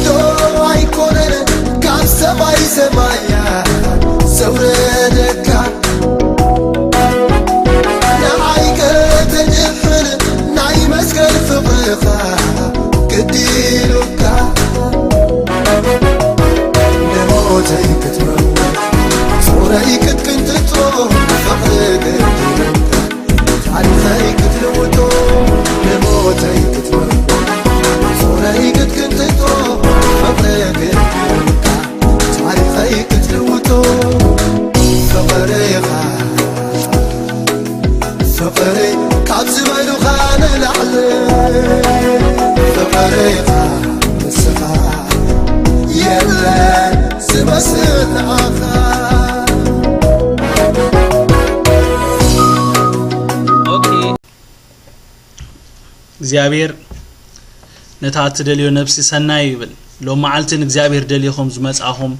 ዶ ኣይኮነን ካብ ሰማይ ሰማያ ዘውረደካ፣ ንዓይ ከተድሕን ናይ መስቀል ፍቕርኻ ግዲ ኢሉካ፣ ንሞተይ ክትመውት ጾረይ ክትቅንጥጦ ፍቕሪ ግዲ ኢሉካ። ታሪኸይ ክትልውጦ ንሞተይ ክትመርዶ ጾረይ ክትቅንጥጦ ፍቕሪ ግድልካ። ታሪኸይ ክትልውጦ ፍቕርኻ ፍቕሪ ካብ ዝበሉኻ ንላዕሊ ፍቕርኻ ንስኻ የለን ዝመስል ንዓኻ። ኦኬ። እግዚኣብሔር ነታ እትደልዮ ነፍሲ ሰናይ ይብል። ሎም መዓልቲ ንእግዚኣብሔር ደሊኹም ዝመጻኹም፣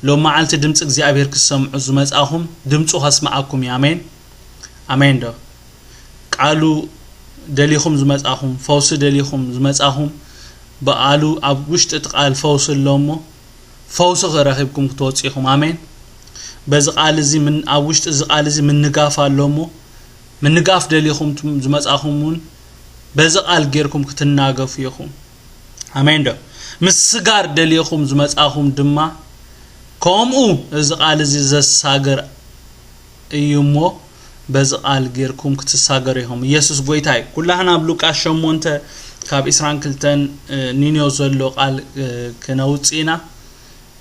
ሎም መዓልቲ ድምፂ እግዚኣብሔር ክትሰምዑ ዝመጻኹም ድምፁ ከስምዓኩም እዩ። ኣሜን ኣሜን። ዶ ቃሉ ደሊኹም ዝመጻኹም፣ ፈውሲ ደሊኹም ዝመጻኹም፣ ብኣሉ ኣብ ውሽጢ እቲ ቃል ፈውሲ ኣሎ እሞ ፈውሲ ረኺብኩም ክትወፁ ኢኹም። ኣሜን። በዚ ቃል እዚ ምን ኣብ ውሽጢ እዚ ቃል እዚ ምንጋፍ ኣሎ እሞ ምንጋፍ ደሊኹም ዝመጻኹም እውን በዚ ቃል ጌርኩም ክትናገፉ ኢኹም። ኣሜን። ዶ ምስጋር ደሊኹም ዝመጻኹም ድማ ከምኡ እዚ ቃል እዚ ዘሳግር እዩ እሞ በዚ ቃል ጌርኩም ክትሳገሩ ኢኹም። ኢየሱስ ጎይታ እዩ። ኩላህና ኣብ ሉቃስ ሸሞንተ ካብ ዒስራን ክልተን ኒንዮ ዘሎ ቃል ክነውጽእ ኢና።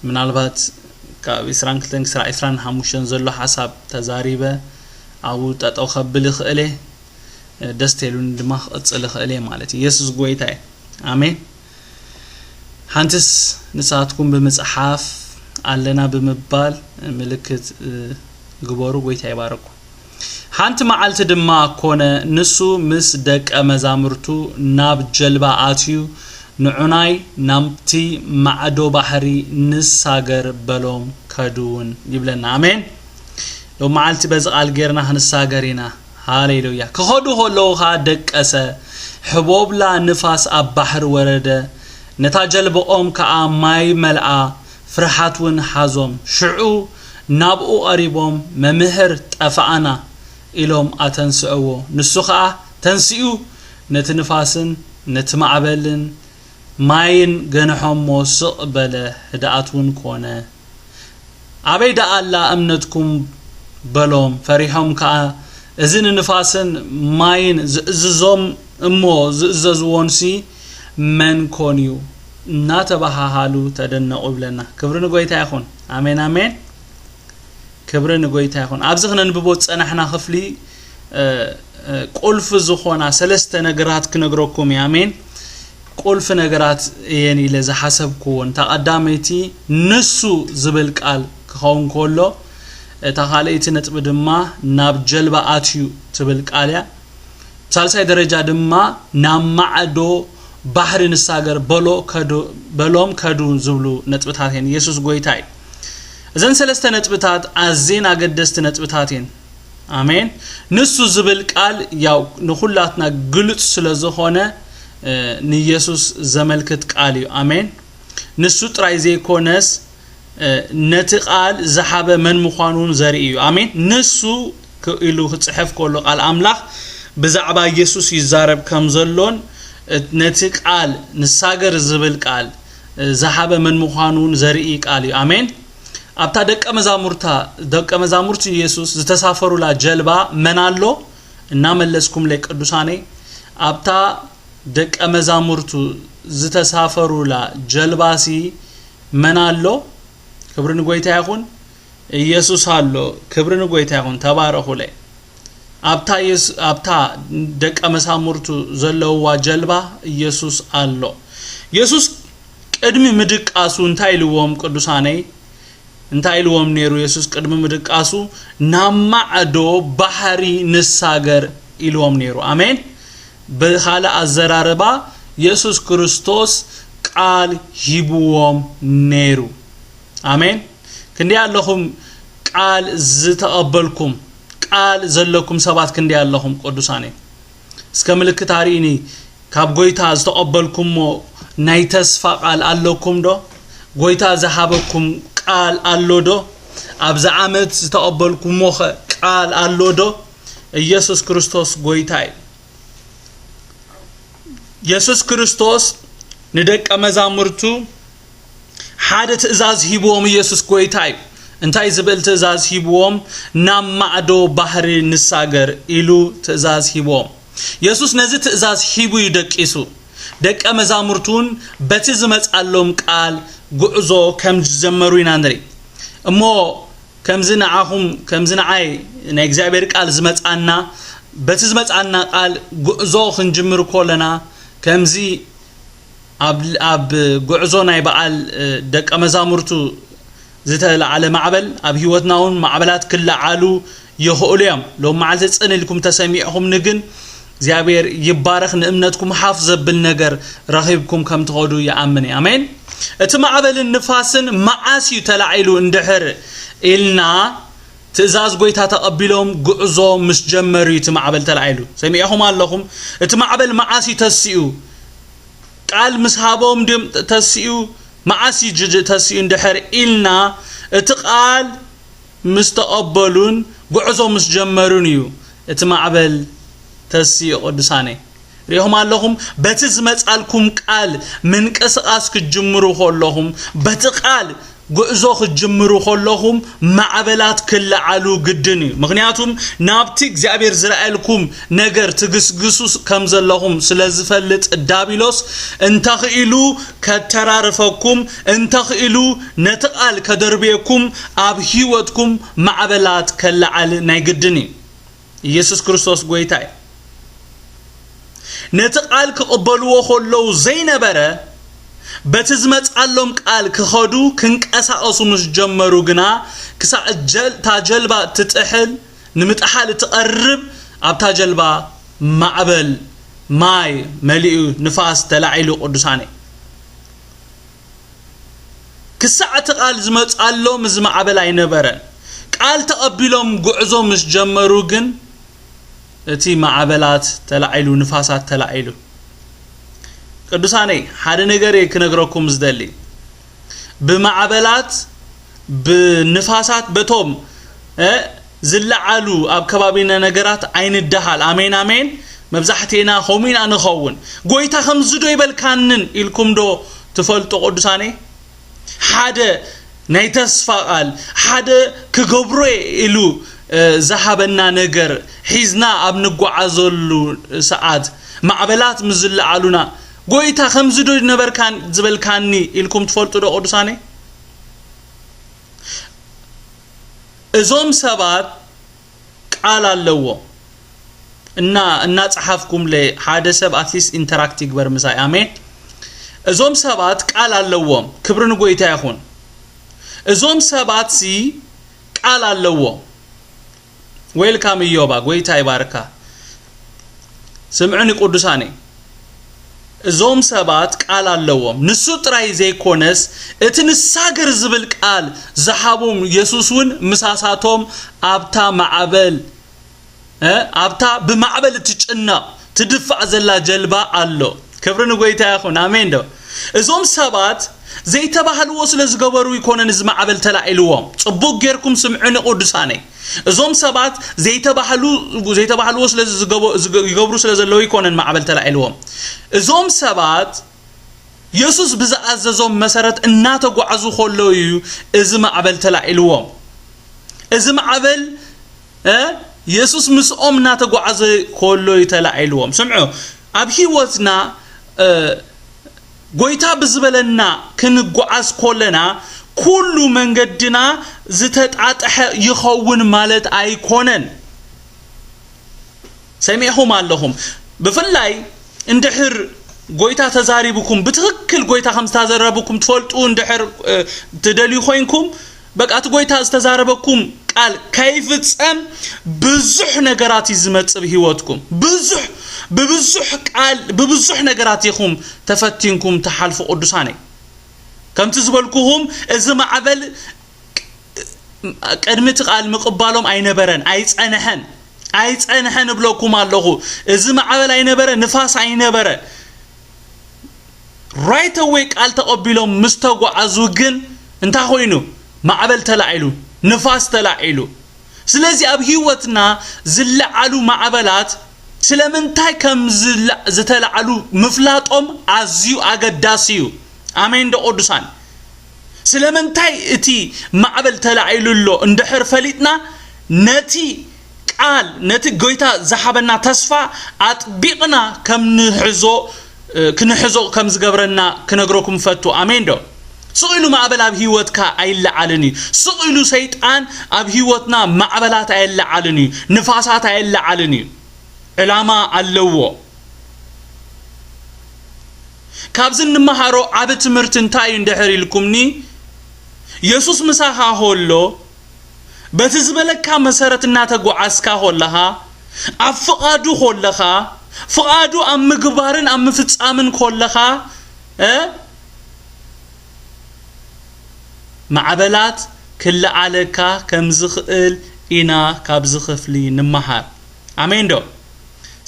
ምናልባት ካብ ዒስራን ክልተን ክሳብ ዒስራን ሓሙሽተን ዘሎ ሓሳብ ተዛሪበ ኣብኡ ጠጠው ከብል ይኽእል እየ። ደስ ተሉኒ ድማ ክቕጽል ይኽእል እየ ማለት እዩ። ኢየሱስ ጎይታ እዩ። ኣሜን። ሓንትስ ንስኻትኩም ብምጽሓፍ ኣለና ብምባል ምልክት ግበሩ። ጎይታ ይባረኩም። ሓንቲ መዓልቲ ድማ ኮነ፣ ንሱ ምስ ደቀ መዛሙርቱ ናብ ጀልባ ኣትዩ፣ ንዑናይ ናብቲ ማዕዶ ባሕሪ ንሳገር በሎም፣ ከድውን ይብለና። ኣሜን። ሎም መዓልቲ በዚ ቃል ጌርና ክንሳገር ኢና። ሃሌሉያ። ክኸዱ ከለዉ ኸኣ ደቀሰ፣ ሕቦብላ ንፋስ ኣብ ባሕሪ ወረደ፣ ነታ ጀልባኦም ከኣ ማይ መልኣ፣ ፍርሓት እውን ሓዞም። ሽዑ ናብኡ ቀሪቦም፣ መምህር፣ ጠፋእና ኢሎም ኣተንስእዎ። ንሱ ኸኣ ተንሲኡ ነቲ ንፋስን ነቲ ማዕበልን ማይን ገንሖሞ፣ ስቕ በለ፣ ህድኣት እውን ኮነ። ኣበይ ደኣ ኣላ እምነትኩም? በሎም። ፈሪሖም ከኣ፣ እዚ ንንፋስን ማይን ዝእዝዞም እሞ ዝእዘዝዎንሲ መን ኮን እዩ? እናተባሃሃሉ ተደነቑ ይብለና። ክብሪ ንጎይታ ይኹን። ኣሜን ኣሜን። ክብሪ ንጎይታ ይኹን። ኣብዚ ክነንብቦ ዝጸናሕና ክፍሊ ቁልፊ ዝኾና ሰለስተ ነገራት ክነግረኩም እየ። ኣሜን። ቁልፊ ነገራት እየን ኢለ ዝሓሰብኩዎ፣ እንታ ቀዳመይቲ ንሱ ዝብል ቃል ክኸውን ከሎ፣ እታ ካልኣይቲ ነጥቢ ድማ ናብ ጀልባ ኣትዩ ትብል ቃል እያ። ሳልሳይ ደረጃ ድማ ናብ ማዕዶ ባሕሪ ንሳገር በሎ፣ ከዱ፣ በሎም ከዱ ዝብሉ ነጥብታት እየን። ኢየሱስ ጎይታ እዩ። እዘን ሰለስተ ነጥብታት ኣዝየን ኣገደስቲ ነጥብታት እየን። ኣሜን። ንሱ ዝብል ቃል ያው ንኹላትና ግሉጽ ስለ ዝኾነ ንኢየሱስ ዘመልክት ቃል እዩ። ኣሜን። ንሱ ጥራይ ዘይኮነስ ነቲ ቃል ዝሓበ መን ምዃኑ እውን ዘርኢ እዩ። ኣሜን። ንሱ ኢሉ ክጽሕፍ ከሎ ቃል ኣምላኽ ብዛዕባ ኢየሱስ ይዛረብ ከም ዘሎን ነቲ ቃል ንሳገር ዝብል ቃል ዝሓበ መን ምዃኑ እውን ዘርኢ ቃል እዩ። ኣሜን። ኣብታ ደቀ መዛሙርታ ደቀ መዛሙርቲ ኢየሱስ ዝተሳፈሩላ ጀልባ መን ኣሎ? እናመለስኩምለይ ቅዱሳነይ፣ ኣብታ ደቀ መዛሙርቱ ዝተሳፈሩላ ጀልባሲ መን ኣሎ? ክብሪ ንጎይታ ይኹን። ኢየሱስ ኣሎ። ክብሪ ንጎይታ ይኹን። ተባረኹለይ። ኣብታ ኢየሱ-፣ ኣብታ ደቀ መዛሙርቱ ዘለውዋ ጀልባ ኢየሱስ ኣሎ። ኢየሱስ ቅድሚ ምድቃሱ እንታይ ኢልዎም ቅዱሳነይ? እንታይ ኢልዎም ነይሩ? ኢየሱስ ቅድሚ ምድቃሱ ናብ ማዕዶ ባሕሪ ንሳገር ኢልዎም ነይሩ። ኣሜን። ብኻልእ ኣዘራርባ ኢየሱስ ክርስቶስ ቃል ሂብዎም ነይሩ። ኣሜን። ክንደይ ኣለኹም ቃል ዝተቐበልኩም፣ ቃል ዘለኩም ሰባት ክንደይ ኣለኹም ቅዱሳነይ? እስከ ምልክት ኣርእኒ። ካብ ጎይታ ዝተቐበልኩሞ ናይ ተስፋ ቃል ኣለኩም ዶ? ጎይታ ዝሃበኩም ቃል ኣሎ ዶ? ኣብዚ ዓመት ዝተቐበልኩሞኸ ቃል ኣሎ ዶ? ኢየሱስ ክርስቶስ ጎይታ እዩ። ኢየሱስ ክርስቶስ ንደቀ መዛሙርቱ ሓደ ትእዛዝ ሂብዎም። ኢየሱስ ጎይታ እዩ። እንታይ ዝብል ትእዛዝ ሂብዎም? ናብ ማዕዶ ባሕሪ ንሳገር ኢሉ ትእዛዝ ሂብዎም። ኢየሱስ ነዚ ትእዛዝ ሂቡ እዩ ደቂሱ። ደቀ መዛሙርቱ እውን በቲ ዝመጻሎም ቃል ጉዕዞ ከም ዝጀመሩ ኢና ንርኢ። እሞ ከምዚ ንዓኹም፣ ከምዚ ንዓይ ናይ እግዚኣብሔር ቃል ዝመጻና፣ በቲ ዝመጻና ቃል ጉዕዞ ክንጅምር ከለና፣ ከምዚ ኣብ፣ ኣብ ጉዕዞ ናይ በዓል፣ እ፣ ደቀ መዛሙርቱ ዝተለዓለ ማዕበል፣ ኣብ ህይወትና እውን ማዕበላት ክለዓሉ ይኽእሉ እዮም። ሎም መዓልቲ ጽን ኢልኩም ተሰሚዕኹምኒ ግን እግዚኣብሔር ይባረኽ፣ ንእምነትኩም ሓፍ ዘብል ነገር ረኺብኩም ከም ትኸዱ ይኣምን እየ። ኣሜን። እቲ ማዕበልን ንፋስን መዓስ እዩ ተላዒሉ እንድሕር ኢልና፣ ትእዛዝ ጎይታ ተቐቢሎም ጉዕዞ ምስ ጀመሩ እዩ እቲ ማዕበል ተላዒሉ። ሰሚዕኹም ኣለኹም። እቲ ማዕበል መዓስ እዩ ተሲኡ? ቃል ምስ ሃቦም ድም ተሲኡ? መዓስ እዩ ጅ-፣ ተሲኡ እንድሕር ኢልና፣ እቲ ቃል ምስ ተቐበሉን ጉዕዞ ምስ ጀመሩን እዩ እቲ ማዕበል ተሲኡ። ቅዱሳነይ፣ ሪኢኹም ኣለኹም። በቲ ዝመጻልኩም ቃል ምንቅስቓስ ክትጅምሩ ከለኹም፣ በቲ ቃል ጉዕዞ ክትጅምሩ ከለኹም፣ ማዕበላት ክለዓሉ ግድን እዩ። ምኽንያቱም ናብቲ እግዚኣብሔር ዝረኣየልኩም ነገር ትግስግሱ ከም ዘለኹም ስለ ዝፈልጥ፣ ዳቢሎስ እንተኽኢሉ ከተራርፈኩም፣ እንተኽኢሉ ነቲ ቃል ከደርብየኩም፣ ኣብ ህይወትኩም ማዕበላት ከለዓል ናይ ግድን እዩ። ኢየሱስ ክርስቶስ ጎይታ እዩ። ነቲ ቃል ክቕበልዎ ከለዉ ዘይነበረ፣ በቲ ዝመጻሎም ቃል ክኸዱ ክንቀሳቐሱ ምስ ጀመሩ ግና፣ ክሳዕ ጀል-፣ እታ ጀልባ እትጥሕል፣ ንምጥሓል እትቐርብ፣ ኣብታ ጀልባ ማዕበል ማይ መሊኡ፣ ንፋስ ተላዒሉ። ቅዱሳነይ፣ ክሳዕ እቲ ቃል ዝመጻሎም እዚ ማዕበል ኣይነበረን። ቃል ተቐቢሎም ጉዕዞ ምስ ጀመሩ ግን እቲ ማዕበላት ተላዒሉ፣ ንፋሳት ተላዒሉ። ቅዱሳነይ፣ ሓደ ነገር እየ ክነግረኩም ዝደሊ። ብማዕበላት፣ ብንፋሳት፣ በቶም፣ እ፣ ዝለዓሉ ኣብ ከባቢና ነገራት ኣይንደሃል። ኣሜን፣ ኣሜን። መብዛሕትኤና ከምኡ ኢና ንኸውን። ጎይታ ከምዚ ዶ ይበልካንን ኢልኩም ዶ ትፈልጡ ቅዱሳነይ? ሓደ ናይ ተስፋ ቃል፣ ሓደ ክገብሮ እየ ኢሉ፣ እ፣ ዝሃበና ነገር ሒዝና ኣብ ንጓዓዘሉ ሰዓት፣ ማዕበላት ምስ ዝለዓሉና፣ "ጎይታ ከምዚ ዶ ነበርካን ዝበልካኒ?" ኢልኩም ትፈልጡ ዶ ቅዱሳነይ? እዞም ሰባት ቃል ኣለዎም። እና፣ እናጸሓፍኩም ለ-፣ ሓደ ሰብ ኣትሊስት ኢንተራክት ይግበር ምሳይ። ኣሜን። እዞም ሰባት ቃል ኣለዎም። ክብሪ ንጎይታ ይኹን። እዞም ሰባት ሲ ቃል ኣለዎም። ዌልካም እዮባ፣ ጎይታ ይባርካ። ስምዑኒ ቅዱሳነይ። እዞም ሰባት ቃል ኣለዎም። ንሱ ጥራይ ዘይኮነስ፣ እቲ ንሳገር ዝብል ቃል ዝሃቦም የሱስ እውን ምሳሳቶም ኣብታ ማዕበል፣ እ፣ ኣብታ ብማዕበል እትጭነቕ ትድፋእ ዘላ ጀልባ ኣሎ። ክብሪ ንጎይታ ይኹን። ኣሜን ዶ? እዞም ሰባት ዘይተባህልዎ ስለ ዝገበሩ ይኮነን እዚ ማዕበል ተላዒልዎም። ጽቡቅ ጌርኩም ስምዑኒ ቅዱሳነይ። እዞም ሰባት ዘይተባህሉ-፣ ዘይተባህልዎ ስለ ዝገበ-፣ ዝገ-፣ ይገብሩ ስለ ዘለዉ ይኮነን ማዕበል ተላዒልዎም። እዞም ሰባት የሱስ ብዝኣዘዞም መሰረት እናተጓዕዙ ከለዉ እዩ እዚ ማዕበል ተላዒልዎም። እዚ ማዕበል፣ እ፣ የሱስ ምስኦም እናተጓዓዘ ከሎ እዩ ተላዒልዎም። ስምዑ፣ ኣብ ህይወትና፣ እ፣ ጎይታ ብዝበለና ክንጓዓዝ ከለና ኩሉ መንገድና ዝተጣጠሐ ይኸውን ማለት ኣይኮነን። ሰሚዕኹም ኣለኹም። ብፍላይ እንድሕር ጎይታ ተዛሪብኩም፣ ብትኽክል ጎይታ ከም ዝተዛረብኩም ትፈልጡ እንድሕር፣ እ፣ ትደልዩ ኮይንኩም፣ በቃ እቲ ጎይታ ዝተዛረበኩም ቃል ከይፍጸም ብዙሕ ነገራት እዩ ዝመጽእ ብህይወትኩም። ብዙሕ፣ ብብዙሕ ቃል፣ ብብዙሕ ነገራት ኢኹም ተፈቲንኩም ትሓልፉ ቅዱሳነይ። ከምቲ ዝበልኩኹም እዚ ማዕበል ቅድሚ እቲ ቃል ምቕባሎም ኣይነበረን፣ ኣይጸንሐን፣ ኣይጸንሐን እብለኩም ኣለኹ። እዚ ማዕበል ኣይነበረ፣ ንፋስ ኣይነበረ። right away ቃል ተቐቢሎም ምስ ተጓዓዙ ግን እንታይ ኮይኑ? ማዕበል ተላዒሉ፣ ንፋስ ተላዒሉ። ስለዚ ኣብ ህይወትና ዝለዓሉ ማዕበላት ስለምንታይ ከም ዝላ- ዝተላዓሉ ምፍላጦም ኣዝዩ ኣገዳሲ እዩ። ኣሜን ዶ ቅዱሳን? ስለምንታይ እቲ ማዕበል ተላዒሉ ኣሎ እንድሕር ፈሊጥና፣ ነቲ ቃል፣ ነቲ ጎይታ ዝሃበና ተስፋ ኣጥቢቕና ከም ንሕዞ፣ ክንሕዞ ከም ዝገብረና ክነግረኩም ፈቱ። ኣሜን ዶ? ስቕ ኢሉ ማዕበል ኣብ ህይወትካ ኣይለዓልን እዩ። ስቕ ኢሉ ሰይጣን ኣብ ህይወትና ማዕበላት ኣየለዓልን እዩ። ንፋሳት ኣየለዓልን እዩ። ዕላማ ኣለዎ። ካብዚ እንመሃሮ ዓቢ ትምህርቲ እንታይ እዩ እንድሕር ኢልኩምኒ፣ የሱስ ምሳኻ ከሎ፣ በቲ ዝበለካ መሰረት እናተጓዓዝካ ከለኻ፣ ኣብ ፍቓዱ ከለኻ፣ ፍቓዱ ኣብ ምግባርን ኣብ ምፍጻምን ከለኻ፣ እ፣ ማዕበላት ክለዓለካ ከም ዝኽእል ኢና ካብዚ ክፍሊ ንመሃር። ኣሜን ዶ?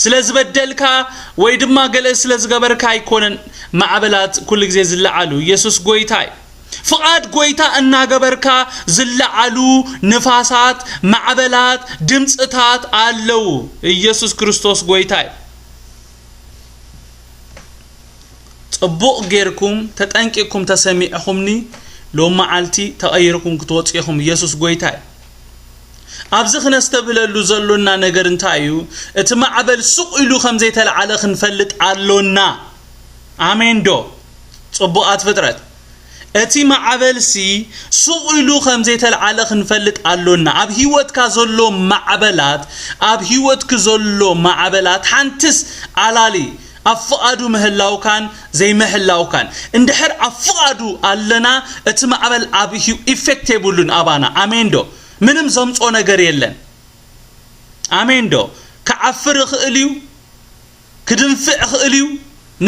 ስለ ዝበደልካ ወይ ድማ ገለ ስለ ዝገበርካ ኣይኮነን ማዕበላት ኩሉ ግዜ ዝለዓሉ። ኢየሱስ ጎይታ እዩ። ፍቓድ ጎይታ እናገበርካ ዝለዓሉ ንፋሳት፣ ማዕበላት፣ ድምፅታት ኣለዉ። ኢየሱስ ክርስቶስ ጎይታ እዩ። ጽቡቕ ጌርኩም ተጠንቂቕኩም ተሰሚዕኹምኒ፣ ሎም መዓልቲ ተቐይርኩም ክትወጹ ኢኹም። ኢየሱስ ጎይታ እዩ። ኣብዚ ክነስተብህለሉ ዘሎና ነገር እንታይ እዩ? እቲ ማዕበል ሱቕ ኢሉ ከም ዘይተለዓለ ክንፈልጥ ኣሎና። ኣሜን ዶ? ጽቡቓት ፍጥረት። እቲ ማዕበልሲ ሱቕ ኢሉ ከም ዘይተለዓለ ክንፈልጥ ኣሎና። ኣብ ህይወትካ ዘሎ ማዕበላት፣ ኣብ ህይወትኪ ዘሎ ማዕበላት ሓንትስ ኣላሊ፣ ኣብ ፍቓዱ ምህላውካን ዘይምህላውካን። እንድሕር ኣብ ፍቓዱ ኣለና፣ እቲ ማዕበል ኣብ ህዩ-፣ ኢፌክት የብሉን ኣባና። ኣሜን ዶ? ምንም ዘምጾ ነገር የለን። ኣሜን ዶ? ክዓፍር ይኽእል እዩ፣ ክድንፍዕ ይኽእል እዩ።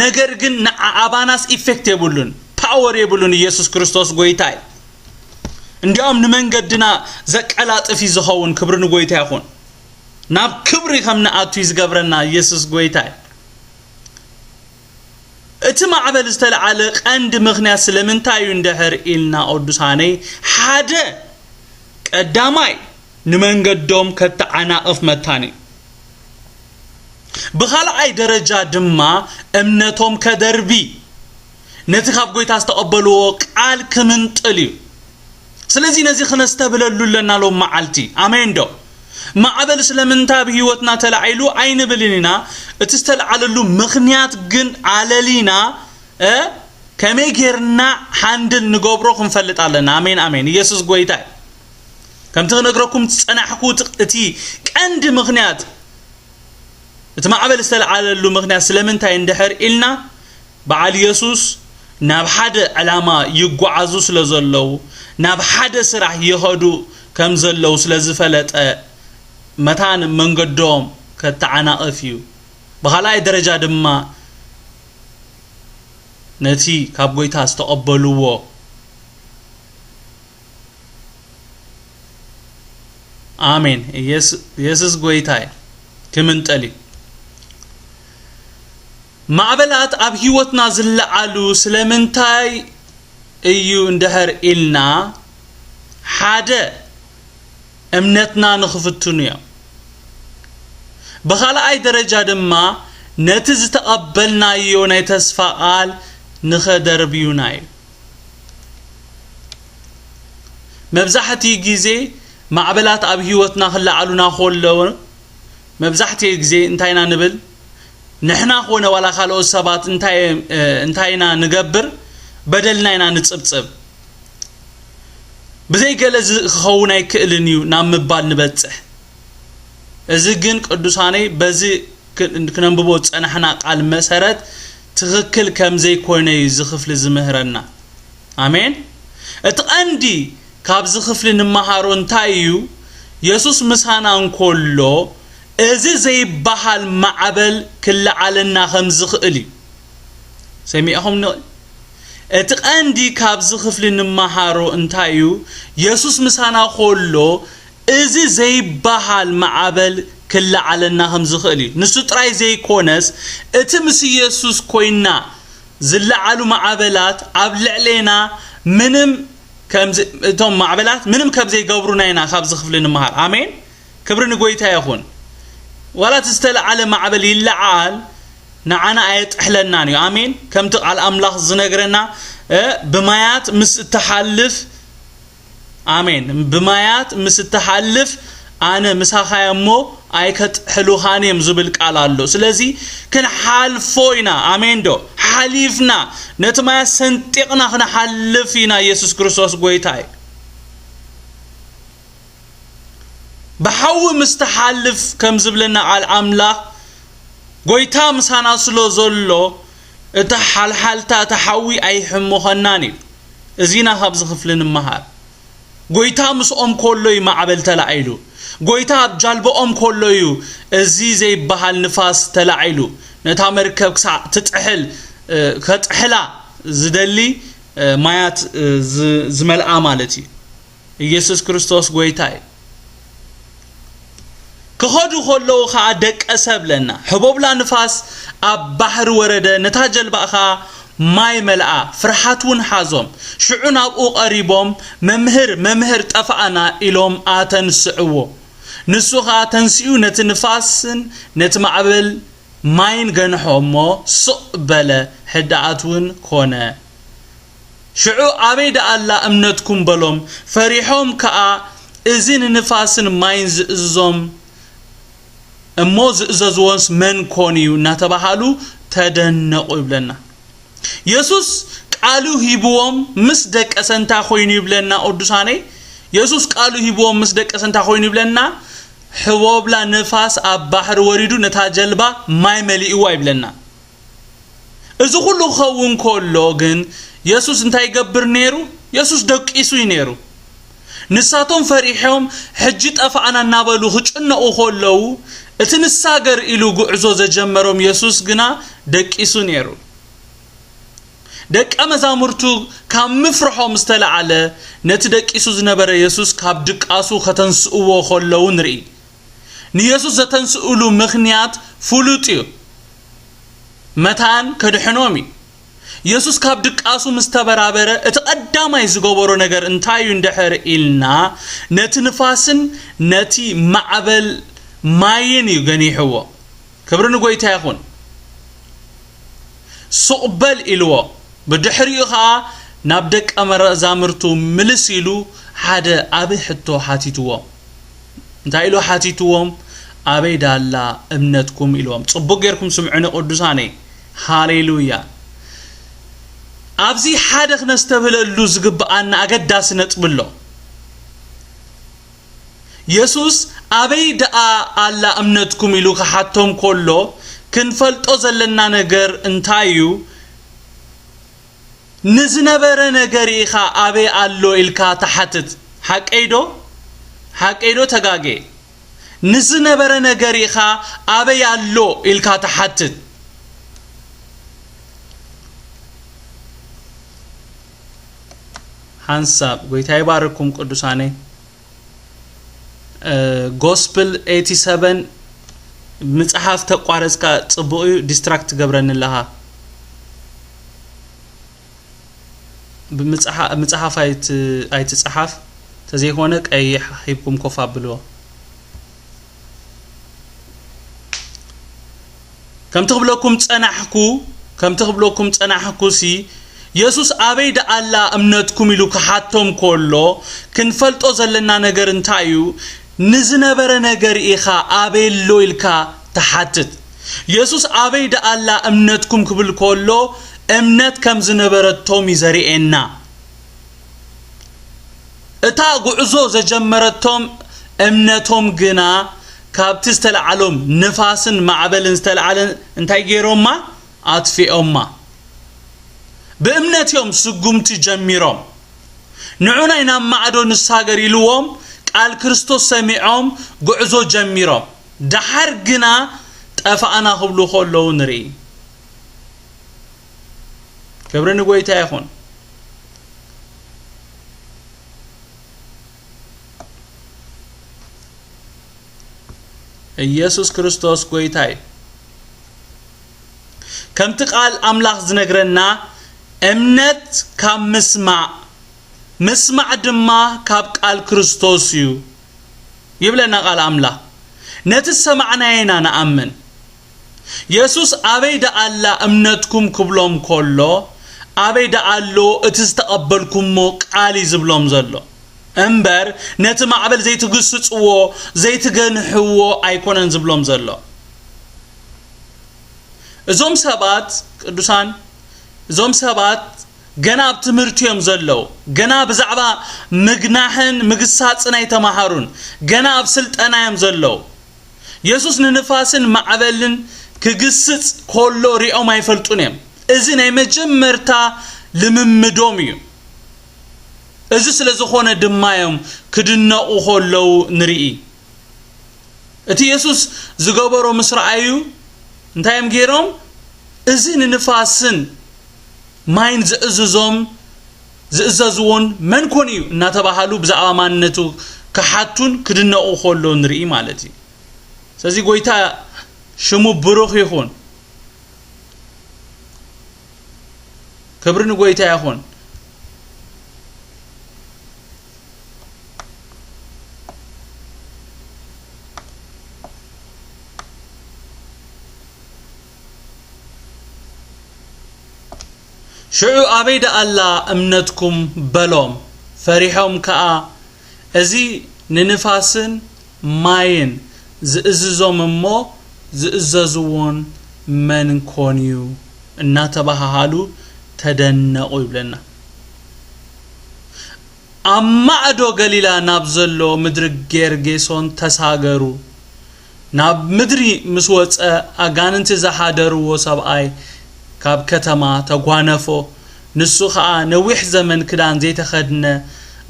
ነገር ግን ንዓ-፣ ኣባናስ ኢፌክት የብሉን፣ ፓወር የብሉን። ኢየሱስ ክርስቶስ ጎይታ እዩ። እንዲያውም ንመንገድና ዘቀላጥፍ እዩ ዝኸውን። ክብሪ ንጎይታ ይኹን። ናብ ክብሪ ከም ንኣቱ እዩ ዝገብረና። ኢየሱስ ጎይታ እዩ። እቲ ማዕበል ዝተለዓለ ቀንዲ ምኽንያት ስለምንታይ እዩ እንድሕር ኢልና ቅዱሳነይ፣ ሓደ ቀዳማይ ንመንገዶም ከተዓናቕፍ መታን እዩ። ብኻልኣይ ደረጃ ድማ እምነቶም ከደርቢ፣ ነቲ ካብ ጎይታ ዝተቐበልዎ ቃል ክምንጥል እዩ። ስለዚ ነዚ ክነስተብህለሉ ኣለና ሎም መዓልቲ። ኣሜን ዶ? ማዕበል ስለምንታይ ኣብ ህይወትና ተላዒሉ ኣይንብልን ኢና። እቲ ዝተለዓለሉ ምኽንያት ግን ኣለሊና፣ እ፣ ከመይ ጌርና ሃንድል ንገብሮ ክንፈልጥ ኣለና። ኣሜን፣ ኣሜን። ኢየሱስ ጎይታ እዩ። ከምቲ ክነግረኩም ዝጸናሕኩ፣ እቲ፣ እቲ ቀንዲ ምኽንያት እቲ ማዕበል ዝተለዓለሉ ምኽንያት ስለምንታይ እንድሕር ኢልና፣ በዓል የሱስ ናብ ሓደ ዕላማ ይጓዓዙ ስለ ዘለዉ፣ ናብ ሓደ ስራሕ ይኸዱ ከም ዘለዉ ስለ ዝፈለጠ፣ መታን መንገዶም ከተዓናቕፍ እዩ። ብኻልኣይ ደረጃ ድማ፣ ነቲ ካብ ጎይታ ዝተቐበልዎ፣ ኣሜን። የስ-፣ የሱስ ጎይታ እዩ። ክምንጠል እዩ። ማዕበላት ኣብ ህይወትና ዝለዓሉ ስለምንታይ እዩ እንድሕር ኢልና፣ ሓደ፣ እምነትና ንኽፍትኑ እዮም። ብኻልኣይ ደረጃ ድማ፣ ነቲ ዝተቐበልናዮ ናይ ተስፋ ቃል ንኸደርብዩና እዩ። መብዛሕትኡ ግዜ ማዕበላት ኣብ ህይወትና ክለዓሉና ከለዉ፣ መብዛሕትኡ ግዜ እንታይ ኢና ንብል? ንሕና ኮነ ዋላ ካልኦት ሰባት እንታይ፣ እ፣ እንታይ ኢና ንገብር? በደልና ኢና ንጽብጽብ። ብዘይ ገለ እዚ ክኸውን ኣይክእልን እዩ ናብ ምባል ንበጽሕ። እዚ ግን ቅዱሳነይ በዚ ክ-፣ ክነንብቦ ዝጸናሕና ቃል መሰረት ትኽክል ከም ዘይኮነ እዩ እዚ ክፍሊ ዝምህረና። ኣሜን። እቲ ቀንዲ ካብዚ ክፍሊ ንመሃሮ እንታይ እዩ? የሱስ ምሳና እንከሎ፣ እዚ ዘይበሃል ማዕበል ክለዓለና ከም ዝኽእል እዩ። ሰሚዕኹም ን-፣ እቲ ቀንዲ ካብዚ ክፍሊ ንመሃሮ እንታይ እዩ? የሱስ ምሳና ከሎ፣ እዚ ዘይበሃል ማዕበል ክለዓለና ከም ዝኽእል እዩ። ንሱ ጥራይ ዘይኮነስ፣ እቲ ምስ የሱስ ኮይና ዝለዓሉ ማዕበላት ኣብ ልዕሌና ምንም ከምዚ እቶም ማዕበላት ምንም ከም ዘይገብሩና ኢና ካብዚ ክፍሊ ንምሃር። ኣሜን። ክብሪ ንጎይታ ይኹን። ዋላ እቲ ዝተለዓለ ማዕበል ይለዓል፣ ንዓና ኣየጥሕለናን እዩ። ኣሜን። ከምቲ ቃል ኣምላኽ ዝነግረና፣ እ፣ ብማያት ምስ እትሓልፍ፣ ኣሜን፣ ብማያት ምስ እትሓልፍ ኣነ ምሳኻ እየ እሞ ኣይከጥሕሉኻን እዮም ዝብል ቃል ኣሎ። ስለዚ ክንሓልፎ ኢና። ኣሜን ዶ? ሓሊፍና ነቲ ማያት ሰንጢቕና ክንሓልፍ ኢና። ኢየሱስ ክርስቶስ ጎይታ እዩ። ብሓዊ ምስ ትሓልፍ ከም ዝብለና ቃል ኣምላኽ፣ ጎይታ ምሳና ስለ ዘሎ፣ እታ ሓልሓልታ፣ እታ ሓዊ ኣይሕምኸናን እዩ። እዚና ካብዚ ክፍሊ ንምሃር። ጎይታ ምስኦም ከሎ እዩ ማዕበል ተላዒሉ። ጎይታ ኣብ ጃልባኦም ከሎ እዩ እዚ ዘይበሃል ንፋስ ተላዒሉ። ነታ መርከብ ክሳዕ ትጥሕል፣ እ፣ ከጥሕላ ዝደሊ፣ እ፣ ማያት፣ እ፣ ዝ-፣ ዝመልኣ ማለት እዩ። ኢየሱስ ክርስቶስ ጎይታ እዩ። ክኸዱ ከለዉ ኸኣ ደቀሰ ብለና። ሕቦብላ ንፋስ ኣብ ባሕሪ ወረደ፣ ነታ ጀልባ ኸኣ ማይ መልኣ፣ ፍርሃት እውን ሓዞም። ሽዑ ናብኡ ቀሪቦም፣ "መምህር፣ መምህር፣ ጠፋእና" ኢሎም ኣተንስዕዎ። ንሱ ኸኣ ተንሲኡ ነቲ ንፋስን ነቲ ማዕበል ማይን ገንሖ እሞ ስቕ በለ፣ ህድኣት እውን ኮነ። ሽዑ "ኣበይ ደኣ ኣላ እምነትኩም?" በሎም። ፈሪሖም ከኣ፣ "እዚ ንንፋስን ማይን ዝእዝዞም እሞ ዝእዘዝዎንስ መን ኮን እዩ?" እናተባሃሉ ተደነቑ ይብለና። የሱስ ቃሉ ሂብዎም ምስ ደቀሰ እንታይ ኮይኑ ይብለና ቅዱሳነይ? የሱስ ቃሉ ሂብዎም ምስ ደቀሰ እንታይ ኮይኑ ይብለና? ሕቦብላ ንፋስ ኣብ ባሕሪ ወሪዱ ነታ ጀልባ ማይ መሊእዋ ይብለና። እዚ ኩሉ ክኸውን ከሎ ግን የሱስ እንታይ ይገብር ነይሩ? የሱስ ደቂሱ እዩ ነይሩ። ንሳቶም ፈሪሖም ሕጂ ጠፋእና እናበሉ ክጭነቑ ከለዉ እቲ ንሳገር ኢሉ ጉዕዞ ዘጀመሮም የሱስ ግና ደቂሱ ነይሩ። ደቀ መዛሙርቱ ካብ ምፍርሖም ዝተላዕለ ነቲ ደቂሱ ዝነበረ የሱስ ካብ ድቃሱ ከተንስእዎ ከለዉ ንርኢ። ንየሱስ ዘተንስእሉ ምኽንያት ፍሉጥ እዩ። መታን ከድሕኖም እዩ። የሱስ ካብ ድቃሱ ምስ ተበራበረ እቲ ቀዳማይ ዝገበሮ ነገር እንታይ እዩ እንድሕር ኢልና፣ ነቲ ንፋስን ነቲ ማዕበል ማይን እዩ ገኒሕዎ። ክብሪ ንጎይታ ይኹን። "ሱቕ በል" ኢልዎ። ብድሕሪኡ ኸኣ ናብ ደቀ መዛሙርቱ ምልስ ኢሉ ሓደ ዓቢ ሕቶ ሓቲትዎም። እንታይ ኢሉ ሓቲትዎም? "ኣበይ ዳላ እምነትኩም?" ኢልዎም። ጽቡቕ ጌርኩም ስምዑኒ ቅዱሳነይ። ሃሌሉያ። ኣብዚ ሓደ ክነስተብህለሉ ዝግብኣና ኣገዳሲ ነጥቢ ኣሎ። የሱስ "ኣበይ ደኣ ኣላ እምነትኩም?" ኢሉ ክሓቶም ከሎ፣ ክንፈልጦ ዘለና ነገር እንታይ እዩ? ንዝነበረ ነገር ኢኻ ኣበይ ኣሎ ኢልካ ትሓትት። ሓቀይ ዶ? ሓቀይ ዶ ተጋጌ? ንዝነበረ ነገር ኢኻ ኣበይ ኣሎ ኢልካ ትሓትት። ሓንሳብ ጎይታ ይባርኩም ቅዱሳነይ። እ፣ ጎስፕል ኤይቲ ሰቨን ምጽሓፍ ተቋረጽካ ጽቡቕ እዩ፣ ዲስትራክት ትገብረኒ ኣለኻ። ብምጽሓ-፣ ምጽሓፍ ኣይት-፣ ኣይትጽሓፍ፣ ተዘይኮነ ቀይሕ ሂብኩም ኮፍ ኣብልዎ። ከምቲ ክብለኩም ጸናሕኩ፣ ከምቲ ክብለኩም ጸናሕኩ ሲ፣ የሱስ "ኣበይ ደኣ ኣላ እምነትኩም?" ኢሉ ክሓቶም ከሎ፣ ክንፈልጦ ዘለና ነገር እንታይ እዩ? ንዝነበረ ነገር ኢኻ ኣበይ ኣሎ ኢልካ ትሓትት። የሱስ "ኣበይ ደኣ ኣላ እምነትኩም?" ክብል ከሎ፣ እምነት ከም ዝነበረቶም እዩ ዘርእየና። እታ ጉዕዞ ዘጀመረቶም እምነቶም ግና ካብቲ ዝተለዓሎም ንፋስን ማዕበልን ዝተለዓለ እንታይ ገይሮማ? ኣጥፊኦማ። ብእምነት እዮም ስጉምቲ ጀሚሮም። "ንዑናይ ናብ ማዕዶ ንሳገር" ኢልዎም ቃል ክርስቶስ ሰሚዖም ጉዕዞ ጀሚሮም። ደሓር ግና "ጠፋእና" ክብሉ ከለዉ ንርኢ። ክብሪ ንጎይታ ይኹን። ኢየሱስ ክርስቶስ ጎይታ እዩ። ከምቲ ቃል ኣምላኽ ዝነግረና፣ እምነት ካብ ምስማዕ፣ ምስማዕ ድማ ካብ ቃል ክርስቶስ እዩ ይብለና ቃል ኣምላኽ። ነቲ ዝሰማዕናዮ ኢና ንኣምን። የሱስ ኣበይ ደኣ ኣላ እምነትኩም ክብሎም ከሎ፣ ኣበይ ደኣ ኣሎ እቲ ዝተቐበልኩሞ ቃል እዩ ዝብሎም ዘሎ እምበር፣ ነቲ ማዕበል ዘይትግስጽዎ፣ ዘይትገንሕዎ ኣይኮነን ዝብሎም ዘሎ። እዞም ሰባት ቅዱሳን፣ እዞም ሰባት ገና ኣብ ትምህርቲ እዮም ዘለዉ። ገና ብዛዕባ ምግናሕን ምግሳጽን ኣይተማሃሩን። ገና ኣብ ስልጠና እዮም ዘለዉ። የሱስ ንንፋስን ማዕበልን ክግስጽ ከሎ ሪኦም ኣይፈልጡን እዮም። እዚ ናይ መጀመርታ ልምምዶም እዩ። እዚ ስለ ዝኾነ ድማ እዮም ክድነቑ ከለዉ ንርኢ። እቲ የሱስ ዝገበሮ ምስ ረኣዩ እንታይ እዮም ገይሮም? እዚ ንንፋስን ማይን ዝእዝዞም ዝእዘዝዎን መን ኮን እዩ እናተባሃሉ ብዛዕባ ማንነቱ ክሓቱን ክድነቑ ከሎ ንርኢ ማለት እዩ። ስለዚ ጎይታ ሽሙ ብሩኽ ይኹን። ክብሪ ንጎይታ ይኹን። ሽዑ ኣበይ ደኣ ኣላ እምነትኩም በሎም። ፈሪሖም ከኣ እዚ ንንፋስን ማይን ዝእዝዞም እሞ ዝእዘዝዎን መን ኮን እዩ እናተባሃሃሉ ተደነቑ ይብለና። ኣብ ማዕዶ ገሊላ ናብ ዘሎ ምድሪ ጌርጌሶን ተሳገሩ። ናብ ምድሪ ምስ ወጸ ኣጋንንቲ ዝሓደርዎ ሰብኣይ ካብ ከተማ ተጓነፎ። ንሱ ኸኣ ነዊሕ ዘመን ክዳን ዘይተኸድነ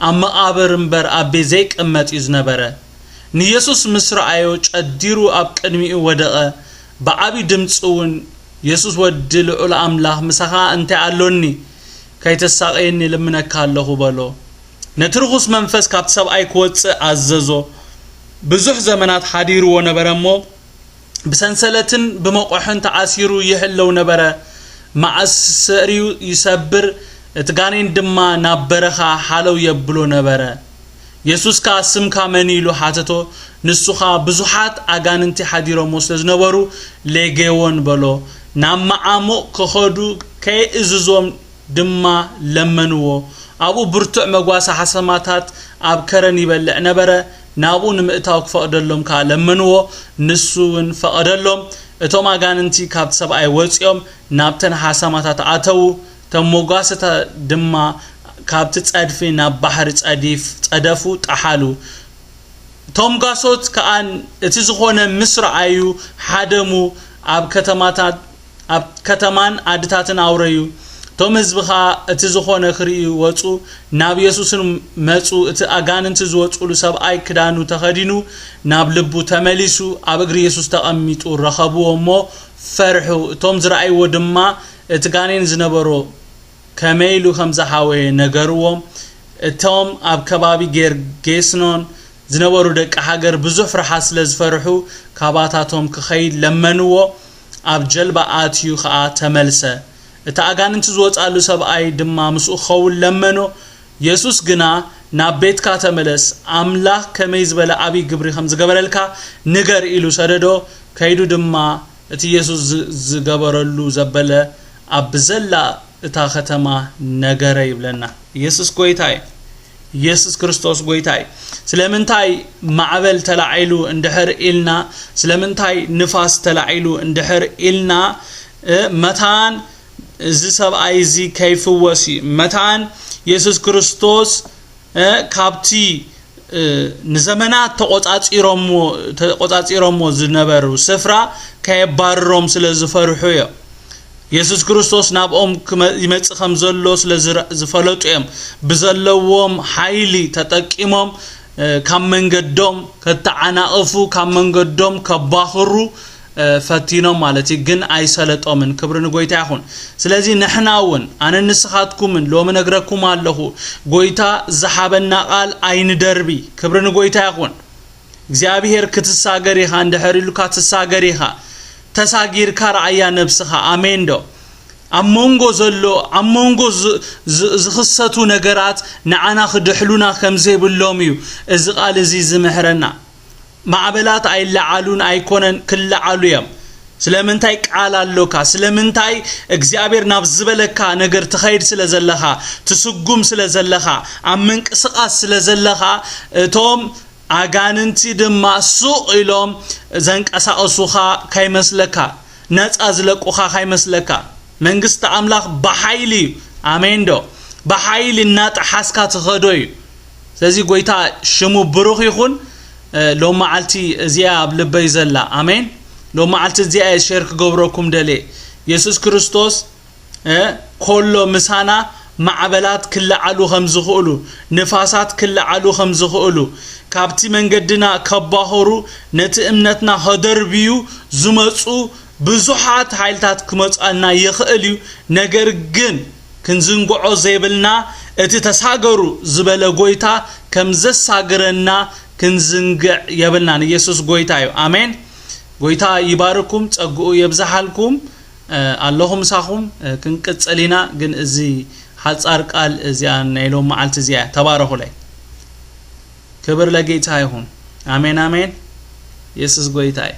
ኣብ መቓብር እምበር ኣብ ቤት ዘይቀመጥ እዩ ዝነበረ። ንየሱስ ምስ ረኣዮ ጨዲሩ ኣብ ቅድሚኡ ወደቐ። ብዓቢ ድምጺ እውን የሱስ ወዲ ልዑል ኣምላኽ ምሳኻ እንታይ ኣሎኒ? ከይተሳቐየኒ ልምነካ ኣለኹ በሎ። ነቲ ርኹስ መንፈስ ካብቲ ሰብኣይ ክወጽእ ኣዘዞ። ብዙሕ ዘመናት ሓዲርዎ ነበረ እሞ ብሰንሰለትን ብመቑሕን ተኣሲሩ ይሕለው ነበረ። መኣሰሪኡ ይሰብር፣ እቲ ጋኔን ድማ ናብ በረኻ ሓለው የብሎ ነበረ። የሱስ ከኣ ስምካ መን ኢሉ ሓተቶ። ንሱ ኸኣ ብዙሓት ኣጋንንቲ ሓዲሮሞ ስለ ዝነበሩ ሌጌዎን በሎ። ናብ መዓሙቕ ክኸዱ ከይእዝዞም ድማ ለመንዎ። ኣብኡ ብርቱዕ መጓሰ ሓሰማታት ኣብ ከረን ይበልዕ ነበረ። ናብኡ ንምእታው ክፈቕደሎም ከኣ ለመንዎ። ንሱ እውን ፈቐደሎም። እቶም ኣጋንንቲ ካብቲ ሰብኣይ ወጺኦም ናብተን ሓሰማታት ኣተዉ። እቶም መጓሰታ ድማ ካብቲ ጸድፊ ናብ ባሕሪ ጸዲፍ-፣ ጸደፉ፣ ጠሓሉ። እቶም ጓሶት ከኣ እቲ ዝኾነ ምስ ረኣዩ ሓደሙ፣ ኣብ ከተማታት፣ ኣብ ከተማን ዓድታትን ኣውረዩ። እቶም ህዝቢ ኸኣ እቲ ዝኾነ ክርእዩ ወጹ፣ ናብ የሱስን መጹ። እቲ ኣጋንንቲ ዝወጹሉ ሰብኣይ ክዳኑ ተኸዲኑ ናብ ልቡ ተመሊሱ ኣብ እግሪ የሱስ ተቐሚጡ ረኸብዎ እሞ ፈርሑ። እቶም ዝረኣይዎ ድማ እቲ ጋኔን ዝነበሮ ከመይ ኢሉ ከም ዝሓወየ ነገርዎም። እቶም ኣብ ከባቢ ጌርጌስኖን ዝነበሩ ደቂ ሃገር ብዙሕ ፍርሓት ስለ ዝፈርሑ ካባታቶም ክኸይድ ለመንዎ። ኣብ ጀልባ ኣትዩ ኸኣ ተመልሰ። እቲ ኣጋንንቲ ዝወጻሉ ሰብኣይ ድማ ምስኡ ክኸውን ለመኖ። የሱስ ግና ናብ ቤትካ ተመለስ፣ ኣምላኽ ከመይ ዝበለ ዓብዪ ግብሪ ከም ዝገበረልካ ንገር ኢሉ ሰደዶ። ከይዱ ድማ እቲ የሱስ ዝ-፣ ዝገበረሉ ዘበለ ኣብ ብዘላ እታ ከተማ ነገረ ይብለና። ኢየሱስ ጎይታ እዩ። ኢየሱስ ክርስቶስ ጎይታ እዩ። ስለምንታይ ማዕበል ተላዒሉ እንድሕር ኢልና፣ ስለምንታይ ንፋስ ተላዒሉ እንድሕር ኢልና፣ እ፣ መታን እዚ ሰብኣይ እዚ ከይፍወስ እዩ። መታን የሱስ ክርስቶስ፣ እ፣ ካብቲ፣ እ፣ ንዘመናት ተቆጻጺሮሞ-፣ ተቆጻጺሮሞ ዝነበሩ ስፍራ ከየባርሮም ስለ ዝፈርሑ እዮም። የሱስ ክርስቶስ ናብኦም ክመ-፣ ይመጽእ ከም ዘሎ ስለ ዝረ-፣ ዝፈለጡ እዮም። ብዘለዎም ሓይሊ ተጠቂሞም፣ እ፣ ካብ መንገዶም ከተዓናቕፉ፣ ካብ መንገዶም ከባኽሩ፣ እ፣ ፈቲኖም ማለት እዩ፣ ግን ኣይሰለጦምን። ክብሪ ንጎይታ ይኹን። ስለዚ ንሕና እውን፣ ኣነን ንስኻትኩምን ሎሚ ነግረኩም ኣለኹ፣ ጎይታ ዝሃበና ቃል ኣይንደርቢ። ክብሪ ንጎይታ ይኹን። እግዚኣብሄር ክትሳገር ኢኻ፣ እንድሕር ኢሉካ ትሳገር ኢኻ። ተሳጊርካ ረኣያ ነብስኻ። ኣሜን ዶ? ኣብ መንጎ ዘሎ፣ ኣብ መንጎ ዝ-፣ ዝ-፣ ዝኽሰቱ ነገራት ንዓና ክድሕሉና ከም ዘይብሎም እዩ እዚ ቃል እዚ ዝምህረና። ማዕበላት ኣይለዓሉን ኣይኮነን፣ ክለዓሉ እዮም። ስለምንታይ? ቃል ኣሎካ። ስለምንታይ? እግዚኣብሔር ናብ ዝበለካ ነገር ትኸይድ ስለ ዘለኻ፣ ትስጉም ስለ ዘለኻ፣ ኣብ ምንቅስቓስ ስለ ዘለኻ፣ እቶም ኣጋንንቲ ድማ ሱቕ ኢሎም ዘንቀሳቐሱኻ ካይመስለካ፣ ነጻ ዝለቁኻ ካይመስለካ። መንግስቲ ኣምላኽ ብሓይሊ እዩ። ኣሜን ዶ? ብሓይሊ እናጠሓስካ ትኸዶ እዩ። ስለዚ ጎይታ ሽሙ ብሩኽ ይኹን። እ፣ ሎም መዓልቲ እዚኣ ኣብ ልበይ ዘላ። ኣሜን። ሎም መዓልቲ እዚኣ እየ ሼር ክገብረኩም ደልየ። የሱስ ክርስቶስ፣ እ፣ ኮሎ ምሳና ማዕበላት ክለዓሉ ከም ዝኽእሉ፣ ንፋሳት ክለዓሉ ከም ዝኽእሉ፣ ካብቲ መንገድና ከባህሩ፣ ነቲ እምነትና ከደርብዩ ዝመጹ ብዙሓት ሓይልታት ክመጻና ይኽእል እዩ። ነገር ግን ክንዝንግዖ ዘይብልና፣ እቲ ተሳገሩ ዝበለ ጎይታ ከም ዘሳግረና ክንዝንግዕ የብልናን። ኢየሱስ ጎይታ እዩ። ኣሜን። ጎይታ ይባርኩም፣ ጸግኡ የብዝሓልኩም። እ፣ ኣለኹ ምሳኹም። እ፣ ክንቅጽል ኢና፣ ግን እዚ ሓጻር ቃል እዚኣ ናይ ሎም መዓልቲ እዚኣ እያ። ተባረኹለይ። ክብር ለጌታ ይኹን። ኣሜን፣ ኣሜን። ኢየሱስ ጎይታ እዩ።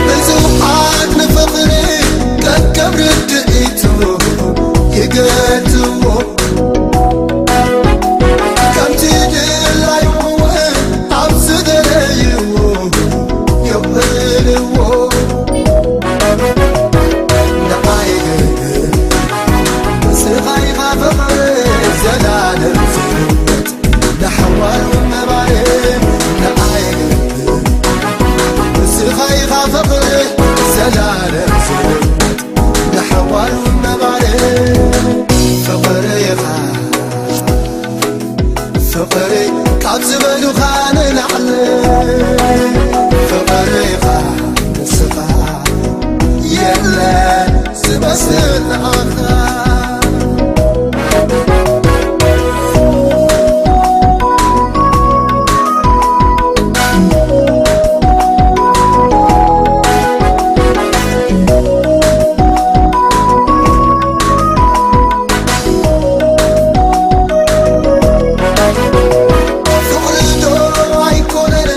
ብዙሓት ንፍቕሪ ከከም ርድኢቱ ይገልጽዎ። ከምቲ ድላዩ እውን ኣብ ዝደለይዎ የውዕልዎ። ንዓይ ግን ንስኻ ኢኻ ፍቕሪ ዘላለም ዝህይወት፣ ንሓዋሩ ምንባር ንዓይ ግን ንስኻ ኢኻ ፍቕሪ ዘላለም ዝህይወት፣ ንሓዋሩ ምንባር ፍቕሪ ኢኻ። ፍቕሪ ካብ ዝበሉኻ ንላዕሊ ፍቕሪኻ ንስኻ የለን ዝመስል ንዓኻ። ፍቕሪ ዶ ኣይኮነን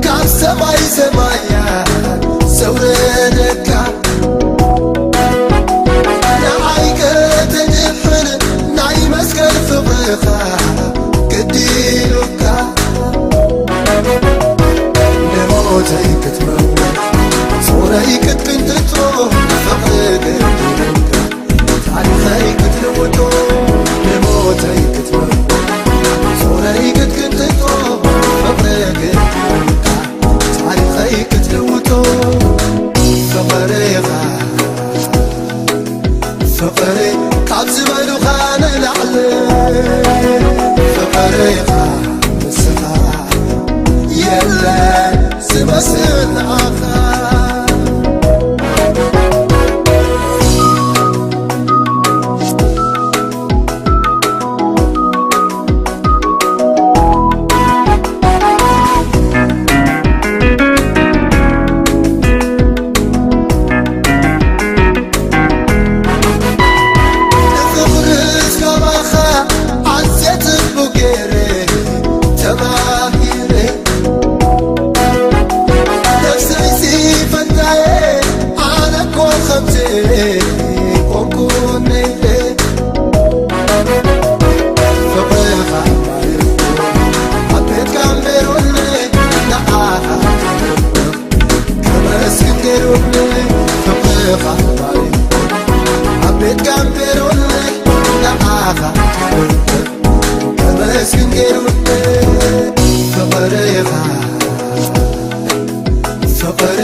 ካብ ሰማይ ሰማያት ዘውረደካ? ንዓይ ከተድሕን ናይ መስቀል ፍቕርኻ ግዲ ኢሉካ። ንሞተይ ክትመውት ጾረይ ክትቅንጥጦ ፍቕሪ ግዲ ኢሉካ። ታሪኸይ ክትልውጦ ንሞተይ ክትመርቶ ጾረይ ክትቅንጥጦ ፍቕሪ ግድካ። ታሪኸይ ክትልውጦ ፍቕሪኻ። ፍቕሪ ካብ ዝበሉኻ ንላዕሊ ፍቕሪኻ ንስኻ የለን ዝመስል ንዓኻ። ንፍቕርስ ካባኻ ኣዝየ ጽቡቕ ገይረ ተማሂረ። ነፍሰይሲ ፈታየ ኣነ እኮ ከምዚ ኮንኩ ነይረ። ፍቕርኻ ማርያም ኣብ ቤት ጋምቤሮኒ ንዓኻ ከመስግን ገይሩኒ። ፍቕርኻ ማርያም ኣብ ቤት ጋምቤሮኒ ንዓኻ ከመስግን ገይሩኒ። ፍቕርኻ ፍቕሪ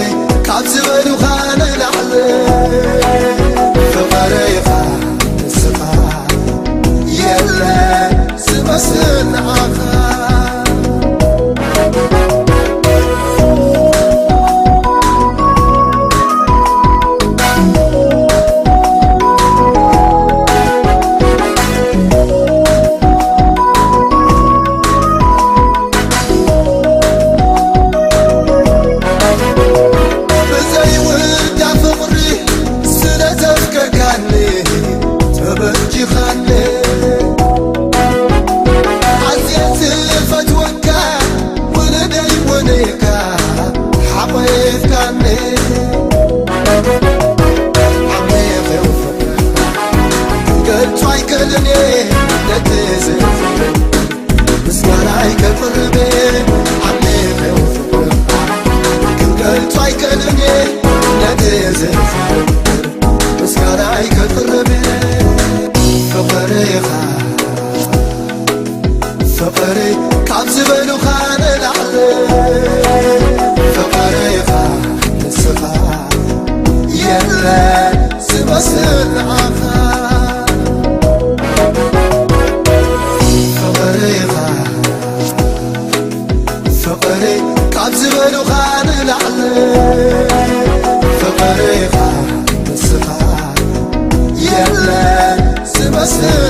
ካብ ዝበሉኻ ንላዕሊ ፍቕሪኻ ንስኻ የለን ዝመስል ንዓኻ። ዘዘር ምስጋናይ ከቅርብ ፍቕርኻ ፍቕሪ ካብ ዝበሉኻ ንላዕሊ ፍቕርኻ ንስኻ የለ ዝመስል ንዓኻ ፍቕርኻ ፍቕሪ ካብ ዝበሉኻ ንላዕሊ ፍቕርኻ ንስኻ የለ ዝመስል